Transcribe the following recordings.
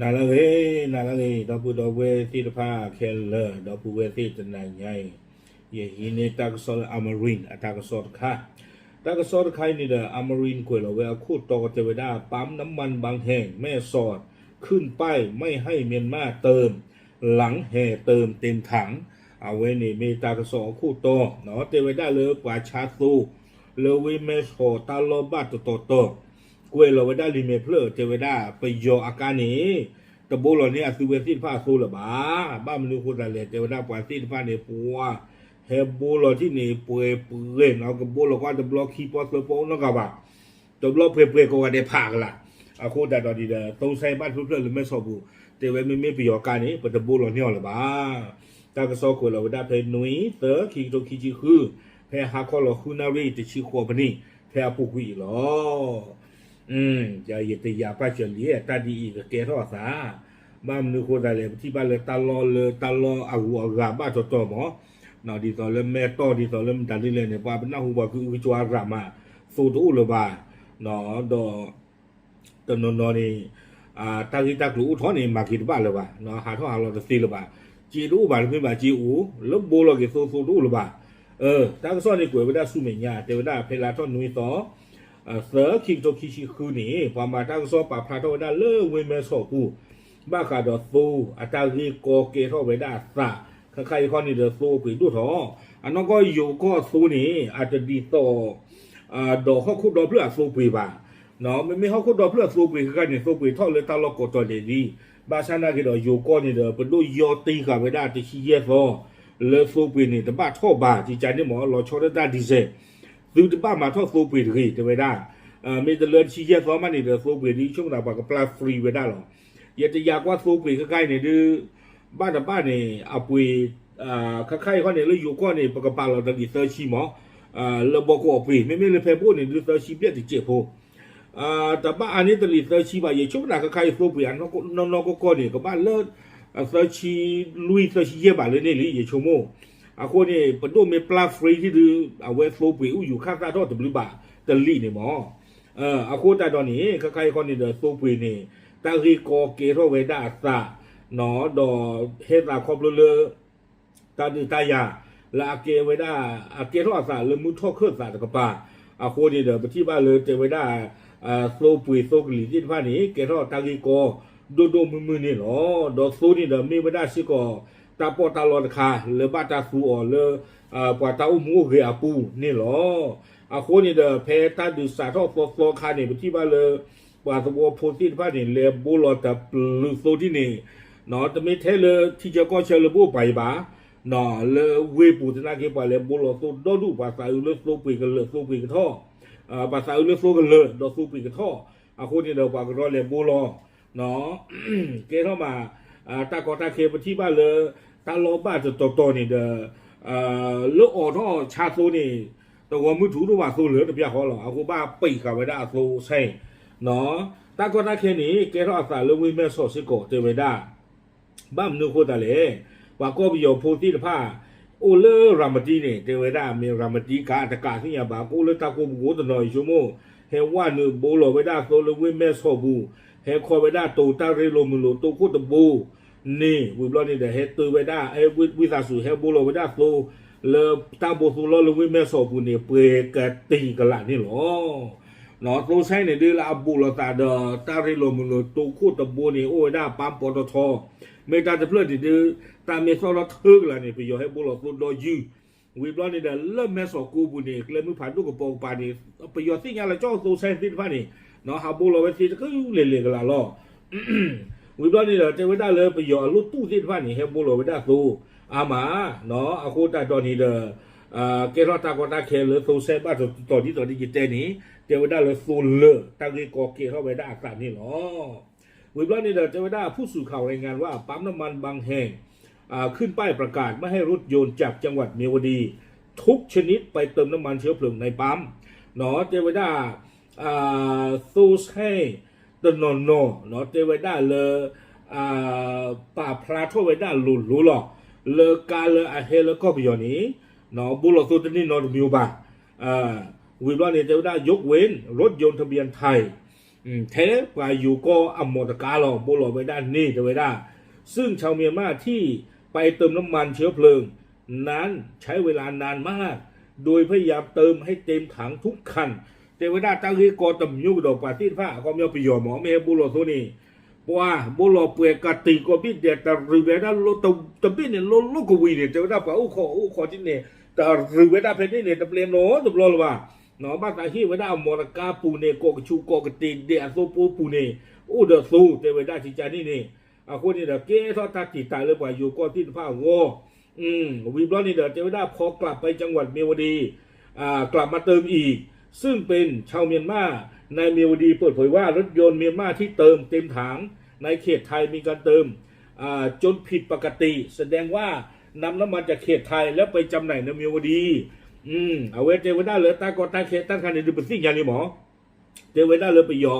နၤလၢအဂ့ၤ, နၤလၢအဂ့ၤ, ဒီပုၢ်ဒီဝဲၢ်သ့ၣ်တဖၣ်ခဲလၢာ်, ဒီပုၢ်ဝဲၢ်သ့ၣ်တနၤညါအံၤ, ယဟံးန့ၢ်တၢ်ကစီၣ်လၢ Amarin အတၢ်ကစီၣ်တခါ, တၢ်ကစီၣ်တခါအံၤန့ၣ်ဒီး Amarin ကွဲးလီၤဝဲအခိၣ်တီတဲဝဲဒၣ် ปั๊มน้ำมันบางแห่ง แม่สอด ขึ้นป้ายไม่ให้เมียนมาเติม หลังแห่เติมเต็มถัง အဝဲန့ၣ်မ့ၢ်တၢ်ကစီၣ်အခိၣ်တီ, တဲဝဲဒၣ်လၢပှၤဆါသိ လၢဝ့ၢ်မဲၢ်ဆီးတၢ်လီၢ်ဘၣ်တတီၤတီၤ, ကွဲးလီၤဝဲဒၣ်လံာ်မဲာ်ဖျၢၣ် တဲဝဲဒၣ်ပယီၤအကါန့ၣ် တဘိလီၤန့ၢ်အသုဝဲသ့ၣ်တဖၣ်အသိလၢၤဘၣ်. ဘၣ်မနုၤအဃိသတးလဲၣ် တဲဝဲဒၣ်ပှၤသ့ၣ်တဖၣ်န့ၣ် ပှၤဟဲဘိလီၤထံၣ်န့ၣ် ပှဲၤပှဲၤနီၤ, ကဘိလီၤကွၢ်တဘျီခံပီသၢပီအိၣ်နီတဂၤဘၣ် တဘျီပှဲၤပှဲၤကိးဂၤဒဲးဖးကလာ်. အဃိသတးဒီးဒ်ဒီး သိစဲဘၣ်တဖျၢၣ်ဖျၢၣ်လၢမဲၢ်ဆီးပူၤ တဲဝဲမ့မ့ၢ်ပယီၤကါန့ၣ် ပတဘိလီၤန့ၢ်အီၤလၢၤဘၣ်. တၢ်ကစီၣ်ကွဲးလီၤဝဲဒၣ်ဖဲနွံသၢ ခံကထိခံဆံဃု, ဖဲဟါခီလီၤဃုနၣ်ရံၣ်တဆံဃိးမံးနံး ဖဲအပူၤကွံာ်အံၤလီၤ. ယတယာ်ပာ်စၢၤလံ တၢ်ဒ်အံၤကကဲထီၣ်အသး ဘၣ်မနုၤအဃိသတးလဲၣ် ပထံၣ်ဘၣ်လၢတၢ်လီၢ်လၢတၢ်လီၢ်အဂုၤအဂၤဘၣ်တီၤတီၤမး, ဒ်သိးလၢမဲၢ်တီၢ်ဒ်သိးလၢမတၤဒ်လဲၣ်န့ၣ် ပှၤပနၢ်ဟူပှၤကအုကကွါရၤမး သိတအိၣ်လၢၤဘၣ်, ဒီး တနီၤနီၤန့ၣ် တၢ်ဂ့ၢ်တၢ်ကျိၤအိၣ်ထီၣ်န့ၣ် မၤက့ၤတဘၣ်လၢၤဘၣ်, ဟးထီၣ်ဟးလီၤတသ့လၢၤဘၣ်, စ့တအိၣ်ဘၣ်တမ့ၢ်ဘၣ်စ့အိၣ်, လၢဘိလီၤက့ၤသိသိတအိၣ်လၢၤဘၣ်. တၢ်ကစီၣ်န့ၣ်ကွဲးဝဲဒၣ်ဆူမဲာ်ညါ တဲဝဲဒၣ်ဖဲလါထီၣ်နွံသီ သၢ ခံကထိခံဆံဃုန့ၣ် ပှၤမၤတၢ်ကစီၣ်ပာ်ဖျါထီၣ်ဝဲဒၣ်လၢဝ့ၢ်မဲၢ်ဆီးပူၤ ဘၣ်ဃးဒီးသိအတၢ်ဂ့ၢ်ကီကဲထီၣ်ဝဲဒၣ်အသး, ခါခါအံၤခီန့ၣ်ဒီးသိအပှ့ၤဒိၣ်ထီၣ်, အနီၢ်ကီၢ်ယိၤကီၢ်သိန့ၣ် အတဒ်သိး ဒီးဟီၣ်ခိၣ်ဒီဖျၢၣ်အသိပှ့ၤဘၣ်. မ့မ့ၢ်ဟီၣ်ခိၣ်ဒီဖျၢၣ်အသိပှ့ၤခဲခါန့ၣ် သိပှ့ၤထီၣ်လၢတၢ်လီၢ်ကိးတီၤဒဲးလံ. ဘၣ်ဆၣ်နာ်က့ဒီးယိၤကီၢ်န့ၣ်ဒီး ပဒိၣ်ယီတံၢ်ဃာ်ဝဲဒၣ်တဆံယဲၢ်သီ လၢသိပှ့ၤန့ၣ် တဘၣ်ထီၣ်ဘၣ် ကကန့ၣ်မ့ၢ် လီၤဆီဒၣ်တၢ်ဒံၣ်စဲး, သုတဘၣ်မၤထီၣ်သိပှ့ၤတဂ့ၤ တဲဝဲဒၣ်. မ့ၢ်တလၢတဆံယဲၢ်သီမးန့ၣ်ဒီး သိပှ့ၤဒ်ဆိကမိၣ်သးပှၤကပျၢ် free ဝဲဒၣ်လီၤ. ယတယာ်ကွၢ်သိပှ့ၤခဲခါအံၤန့ၣ်ဒုး ဘၣ်တဘၣ်န့ၣ် အပှ့ၤ ခါခါအံၤခီန့ၣ် လၢယိၤကီၢ်န့ၣ် ပကပာ်လီၤတလံာ်သၢဆံမး, လၢဘီကီးအပှ့ၤ မ့မ့ၢ်လၢဖဲဘိၣ်န့ၣ်ဒုးသၢဆံဘျဲၣ်တစဲးဖိ, တဘၣ်အါန့ၢ်တလံာ်သၢဆံဘၣ် ယဆိကမိၣ်သးခါခါအံၤသိပှ့ၤအနီၢ်နီၢ်ကီၢ်ကီၢ်န့ၣ် ကဘၣ်လၢ သၢဆံလွံၢ်သၢဆံယဲၢ်ဘၣ်လၢန့ၣ်လံ ယဆိကမိၣ်. အဃိန့ၣ် ပဒိၣ်မ့ၢ်ပျၢ် free ဒုး အဝဲသိပှ့ၤအိၣ်ယူၤခၣ်သၣ်ထီၣ်တဘျုးဘၣ်တလံာ်န့ၣ်မး အဃိသတးဒီးန့ၣ် ခါခါအံၤခီန့ၣ်ဒီးသိပှ့ၤန့ၣ် တၢ်ဂ့ၢ်ကီကဲထီၣ်ဝဲဒၣ်အသး ဒီးဟဲသးခီဖျိလၢ တၢ်ဒုးတၢ်ယၤ လၢအကဲဝဲဒၣ် အကဲထီၣ်အသးလၢမုၢ်ထီၣ်ခၢၣ်သးတကပၤ, အဃိန့ၣ်ဒီး ပထံၣ်ဘၣ်လၢတဲဝဲဒၣ် သိပှ့ၤသိကလံၤသ့ၣ်တဖၣ်န့ၣ် ကဲထီၣ်တၢ်ဂ့ၢ်ကီ ဒိၣ်ဒိၣ်မုၢ်မုၢ်န့ၣ်လီၤ. ဒီးသိန့ၣ်ဒီးမ့ၢ်ဝဲဒၣ်စ့ၢ်ကီး တၢ်ပီးတၢ်လီတခါ လၢဘၣ်တၢ်သူအီၤလၢ ပှၤတၢ်အိၣ်မူအိၣ်ဂဲၤအပူၤန့ၣ်လီၤ. အဃိန့ၣ်ဒီး ဖဲတၢ်ဒုးစးထီၣ်သီသီခါန့ၣ် ပထံၣ်ဘၣ်လၢ ပှၤသဝီဖိသ့ၣ်တဖၣ်န့ၣ် လဲၤဘိလီၤတပျုးသိဒ်န့ၣ်, တမ့ၢ်ထဲလၢထံဆၢကီၢ်ဆၢလၢပအိၣ်ပာ်အံၤဘၣ်, လၢဝ့ၢ်ပူၤသနာ်က့ ပှၤလဲၤဘိလီၤသိဒီဒူၣ် ပှၤသးအုးလၢသိပှ့ၤကလၢာ် သိပှ့ၤကထီၣ်, ပှၤသးအုးလၢသိကလၢာ် ဒီးသိပှ့ၤကထီၣ်, အဃိန့ၣ်ဒီး ပှၤကရီလဲၤဘိလီၤ ကဲထီၣ်မး တၢ်ကီတၢ်ခဲ ပထံၣ်ဘၣ်လၢ တၢ်လီၢ်ဘၣ်တတီၤတီၤန့ၣ်ဒီး လၢအိးထီၣ်ဆါသိန့ၣ် တဂီၤမုၢ်ထူၣ်ဒိၣ်ဘၣ်သိလၢာ်တပျၢ်ဃီလီၤ. အဃိဘၣ်ပံာ်ဃာ်ဝဲဒၣ်အသိဆဲး, တၢ်ကီတၢ်ခဲန့ၣ် ကဲထီၣ်အသးလၢဝ့ၢ်မဲၢ်ဆီးစ့ၢ်ကီး တဲဝဲဒၣ် ဘၣ်မနုၤအဃိသတးလဲၣ်, ပှၤကီၢ်ပယီၤဖိသ့ၣ်တဖၣ် အိၣ်လၢရၤမတံန့ၣ် တဲဝဲဒၣ်မ့ၢ်ရၤမတံကးတကးသ့ၣ်ညါဘၣ် ကအိၣ်လၢတၢ်ကိးပူၤကိးတနီၤအံၤဆိကမိၣ်, ဟဲဝဲနုာ်ဘိလီၤဝဲဒၣ်သိလၢဝ့ၢ်မဲၢ်ဆီးပူၤ, ဟဲခီဝဲဒၣ်တိၤတၢ်ရ့လိာ်မုာ်လိာ်တိခိၣ်တဘိန့ၣ် ဝံၤဘျီန့ၣ်ဒီး ဟဲတုၤဝဲဒၣ် ဝံသးစူၤဟဲဘိလီၤဝဲဒၣ်သိ လၢတၢ်ဘိသိလီၢ်လၢဝ့ၢ်မဲၢ်ဆီးပူၤန့ၣ် ပှဲၤကတံၤကလာ်န့ၣ်လီၤ. သိဆဲးန့ၣ်ဒုးလၢအဘိးလိာ်သးဒီး တၢ်ရ့လိာ်မုာ်လိာ်တိခိၣ်တဘိန့ၣ် အိၣ်ဝဲဒၣ်ပၢ်ပီတထီ, မ့ၢ်တၢ်တဖျၢၣ်န့ၣ်ဒုး တၢ်မ့ၢ်သီၣ်ထီၣ်ထၢကလာ်န့ၣ် ပယီၤဟဲဘိလီၤသိဒီယုၢ်, ဝံၤဘျီန့ၣ်ဒီး လၢမဲၢ်ဆီးကိပူၤန့ၣ် ကျဲမုၢ်ဖးဒိၣ်ကပိာ်ကပၤန့ၣ် ပယီၤသ့ၣ်ညါလၢကၠီသိဆဲးသ့ၣ်တဖၣ်န့ၣ် ဟးဘိလီၤဝဲသ့တကလုာ်လဲၤလဲၤကလာ်လီၤ. ဝံၤဘျီန့ၣ်ဒီး တဲဝဲဒၣ်လၢပယီၤအလိၣ်တူၢ်သ့ၣ်တဖၣ်န့ၣ် ဟဲဘိလီၤဝဲဒၣ်သိအါမး, အဃိသတးဒီးန့ၣ်ဒီး ကဲထီၣ်တၢ်ကီတၢ်ခဲလၢသိဆဲးဘၣ်တတီၤဒ်သိးဒ်ယတဲန့ၣ် တဲဝဲဒၣ်လၢသိလၢာ်တၢ်ဂ့ၢ်ကီကဲထီၣ်ဝဲဒၣ်အသးန့ၣ်လီၤ. ဝံၤဘျီန့ၣ်ဒီး တဲဝဲဒၣ် ผู้สื่อข่าวรายงานว่า ปั๊มน้ำมันบางแห่ง อ่า ขึ้นป้ายประกาศไม่ให้รถยนต์จากจังหวัดเมียวดีทุกชนิดไปเติมน้ำมันเชื้อเพลิงในปั๊ม တဲဝဲဒၣ် သိဆဲးတနီၤနီၤ တဲဝဲဒၣ်လၢ ပာ်ဖျါထီၣ်ဝဲဒၣ်လိၤလိၤလီၤ လၢကါလၢအဟဲလၢကီၢ်ပယီၤန့ၣ် ဘိလီၤသိတန့ၢ်နီတမံၤဘၣ်. ဝံၤဘျီန့ၣ် တဲဝဲဒၣ် ยกเว้นรถยนต์ทะเบียนไทย ထဲပှၤယိၤကီၢ်အမော်တော်ကားလီၤ ဘိလီၤဝဲဒၣ်န့ၣ် တဲဝဲဒၣ် ซึ่งชาวเมียนมาที่ไปเติมน้ำมันเชื้อเพลิงนั้นใช้เวลานานมาก โดยพยายามเติมให้เต็มถังทุกคัน တဲဝဲဒၣ်တၢ်ဂ့ၢ်ကီတမျိုးကဒီး ပှၤသ့ၣ်တဖၣ် အခီပညီပယီၤမ့ၢ် မ့ၢ်ဟဲဘိလီၤသိန့ၣ် ပှၤဘိလီၤပှဲၤကတံာ်ကီးဘ့ၣ်ဒဲး တရံးဝဲဒၣ်တဘ့ၣ်န့ၣ် လိလိကဝံၤန့ၣ် တဲဝဲဒၣ်ပှၤအိၣ်ခိးအိၣ်ခိးဒ်န့ၣ် တရံးဝဲဒၣ်ဖဲန့ၣ်န့ၣ် တပျဲနီတဘျီလၢၤဘၣ် ဘၣ်သးဟ့ၣ်ဝဲဒၣ်အမော်တော်ကားပူၤန့ၣ် ကိးကဆူးကိးကတ့ၢ်ဒဲးအသိဖိပူၤန့ၣ် အိၣ်ဒီးသိ တဲဝဲဒၣ်ကကန့ၣ်န့ၣ် အဃိန့ၣ်ဒီး ကဲထီၣ်တၢ်တံာ်တာ်လၢပှၤယိၤကီၢ်သ့ၣ်တဖၣ်အဂီၢ် ဝံၤဘျီန့ၣ်ဒီး တဲဝဲဒၣ် พอกลับไปจังหวัดเมียวดี กลับมาเติมอีก ซึ่งเป็นชาวเมียนมาในเมียวดีเปิดเผยว่ารถยนต์เมียนมาที่เติมเต็มถังในเขตไทยมีการเติม จนผิดปกติ แสดงว่านำน้ำมันจากเขตไทยแล้วไปจำหน่ายในเมียวดี အဝဲတဲဝဲဒၣ်လၢတၢ်ကီတၢ်ခဲတၢ်တခါန့ၣ် ဒုးပသ့ၣ်ညါလံမး တဲဝဲဒၣ်လၢပယီၤ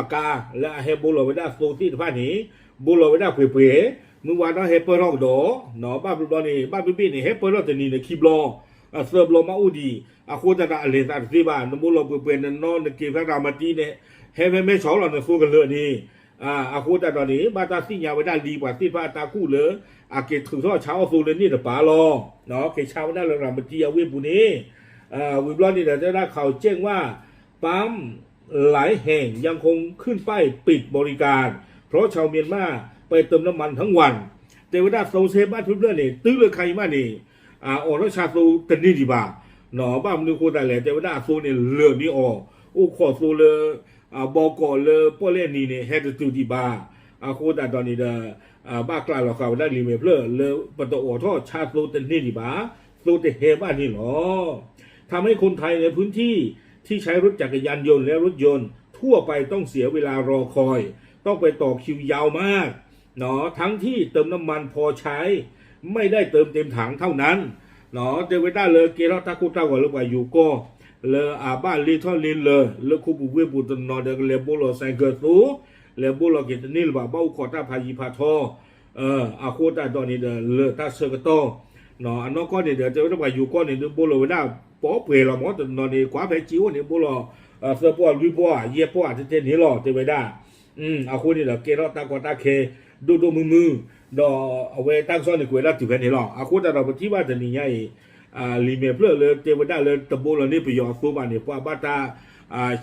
အကါ လၢအဟဲဘိလီၤဝဲဒၣ်သိသ့ၣ်တဖၣ်န့ၣ် ဘိလီၤဝဲဒၣ်ပှဲၤပှဲၤ မုၢ်ဝါထီၣ်ဟဲပၢၢ်ထီၣ်ကဒီး ဘၣ်ဘျီဘျီန့ၣ် ဘၣ်ဘ့ၣ်ဘ့ၣ်န့ၣ် ဟဲပၢၢ်ထီၣ်တနံၤန့ၣ်ခံဘျီ သၢဘျီမးအိၣ်ဒံး အဃိသတးဒီးအလဲၤသးတသ့ဘၣ် နဘိလီၤပှဲၤပှဲၤ နနီၢ်နက့ၤဖဲရၤမတံန့ၣ် ဟဲဖဲမဲဆီးလီၤ နသိကလၢာ်န့ၣ် အဃိသတးဒီးန့ၣ် ဘၣ်တၢ်သ့ၣ်ညါဝဲဒၣ်လံပှၤသ့ၣ်တဖၣ်အတၢ်ကူၣ်လၢ အက့ၤထုးထီၣ်ဆါအီၣ်သိလၢန့ၣ်တပၤလီၤ က့ၤဆါဝဲဒၣ်လၢရၤမတံအဝ့ၢ်ပူၤန့ၣ် ဝံၤဘျီန့ၣ်ဒီး တဲဝဲဒၣ် เขาแจ้งว่า ปั๊มหลายแห่งยังคงขึ้นป้ายปิดบริการ เพราะชาวเมียนมาไปเติมน้ำมันทั้งวัน တဲဝဲဒၣ်သိဆဲဘၣ်ဖျၢၣ်ဖျၢၣ်န့ၣ် တုၤလၢခါအံၤမးန့ၣ် အိးထီၣ်ဆါသိတန့ၢ်ဒံးဘၣ် ဘၣ်မနုၤအဃိသတးလဲၣ် တဲဝဲဒၣ်အသိန့ၣ်လၢာ်န့ၢ်အီၤ အိၣ်ခိးသိလၢ ဘီကီးလၢပီၣ်လဲၣ်နံၤန့ၣ် ဟဲတတုၤဒံးဘၣ် အဃိသတးဒီးန့ၣ်ဒီး ဘၣ်ကျးလီၤဃာ်ဝဲဒၣ်လံာ်မဲာ်ဖျၢၣ်လၢပတအိးထီၣ်ဆါသိတန့ၢ်ဒံးဘၣ် သိတဟဲဘၣ်န့ၣ်လီၤ ทำให้คนไทยในพื้นที่ที่ใช้รถจักรยานยนต์และรถยนต์ทั่วไปต้องเสียเวลารอคอย ต้องไปต่อคิวยาวมาก ทั้งที่เติมน้ำมันพอใช้ ไม่ได้เติมเต็มถังเท่านั้น တဲဝဲဒၣ်လၢကဲထီၣ်တၢ်ကိၢ်တၢ်ဂီၤလၢပှၤယိၤကီၢ် လၢအဘၣ်လ့ထီၣ်လ့လၢာ် လၢခိပူၤဝ့ၢ်ပူၤတနီၤဒီး ကလဲၤဘိလီၤစဲးကၢၤသိ လဲၤဘိလီၤက့ၤတန့ၢ်လၢၤဘၣ် ဘၣ်အိၣ်ခိးတၢ်ဖးယံၤဖးထီ အဃိသတးဒီးန့ၣ်ဒီး လၢာ်တၢ်ဆၢကတီၢ် အနီၢ်ကီၢ်န့ၣ်ဒီး တဲဝဲဒၣ်ပှၤယိၤကီၢ်န့ၣ်ဒီး ဘိလီၤဝဲဒၣ်ပီပှဲၤလီၤမး တနီၤန့ၣ် ကွၢ်ဖဲကၠံအိၣ်န့ၣ် ဘိလီၤ သၢပီၢ်လွံၢ်ပီၢ် ယဲၢ်ပီၢ်တတဲန့ၣ်လီၤ တဲဝဲဒၣ် အဃိန့ၣ်ဒီး ကဲထီၣ်တၢ်ကီတၢ်ခဲ ဒိၣ်ဒိၣ်မုၢ်မုၢ် ဒီးအဝဲတၢ်ကစီၣ်န့ၣ် ကွဲးဒၣ်တုၤဖဲန့ၣ်လီၤ အဃိသတးဒီး ပထံၣ်ဘၣ်တနံၤညါအံၤ လံာ်မဲာ်ဖျၢၣ်လၢတဲဝဲဒၣ်လၢတဘိလီၤန့ၢ်ပယီၤအသိဘၣ်န့ၣ် ပှၤဘၣ်တၢ်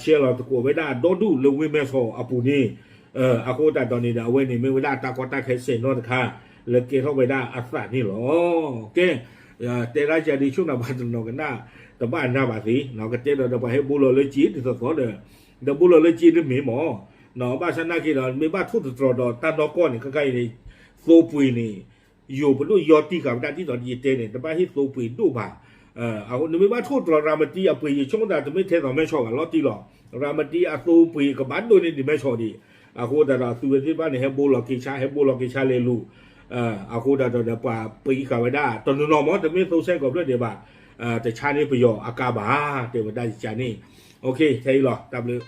ဆဲးလီၤသကိးဝဲဒၣ်ဒီဒူၣ်လၢဝ့ၢ်မဲဆီးအပူၤန့ၣ် အဃိသတးဒီးန့ၣ်ဒီး အဝဲန့ၣ်မ့ၢ်ဝဲဒၣ်တၢ်ကီတၢ်ခဲဆဲးနီတခါ လၢကဲထီၣ်ဝဲဒၣ်အသးန့ၣ်လီၤ. ကဲ တဲဒၣ်ယၤဒ်ဆိၣ်နၤဘၣ်တနီၤကနၣ် တဘၣ်နၢ်ဘၣ်သ့ ကတဲဒီးဒီးပှၤဟဲဘိလီၤလၢကၠံဒ်သိးသိးဒီး ဒီးဘိလီၤလၢကၠံတမ့ၢ်မး ဘၣ်ဆၣ်နာ်က့ဒီး မ့ၢ်ဘၣ်ထိၣ်သတြီၤဒီးတၢ်နီၢ်ကီၢ်န့ၣ် ခဲခါအံၤန့ၣ် သိပှ့ၤန့ၣ် ယိၤပဒိၣ်ယီတံၢ်ဃာ်ဝဲဒၣ်ဒ်သိးယတဲန့ၣ် တဘၣ်ဟ့ၣ်သိပှ့ၤဒိၣ်ဘၣ် နမ့ၢ်ဘၣ်ထိၣ်သတြီၤရၤမတံအပှ့ၤ ယဆိကမိၣ်သးတမ့ၢ်ထဲသိးမဲဆီးဘၣ်လီၤတံၢ်လီၤ. ရၤမတံအသိပှ့ၤကဘၣ်ဒိၣ်န့ၢ်ဒံးမဲဆီးဒံး အဃိသတးဒီးသုဝဲသ့ၣ်တဖၣ်န့ၣ် ဟဲဘိလီၤက့ၤဆါ ဟဲဘိလီၤက့ၤဆါလဲၤလူၤ အဃိသတးဒီးပှၤပှ့ၤဃာ်ဝဲဒၣ် တနီၤနီၤမ့ၢ်တမ့ၢ်သိဆဲးကီးဖျၢၣ်ဒံးဘၣ် တဆါန့ၢ်ပယီၤအကါဘၣ် တဲဝဲဒၣ်ယကန့ၣ် ထဲအံၤလီၤ တၢ်ဘျုး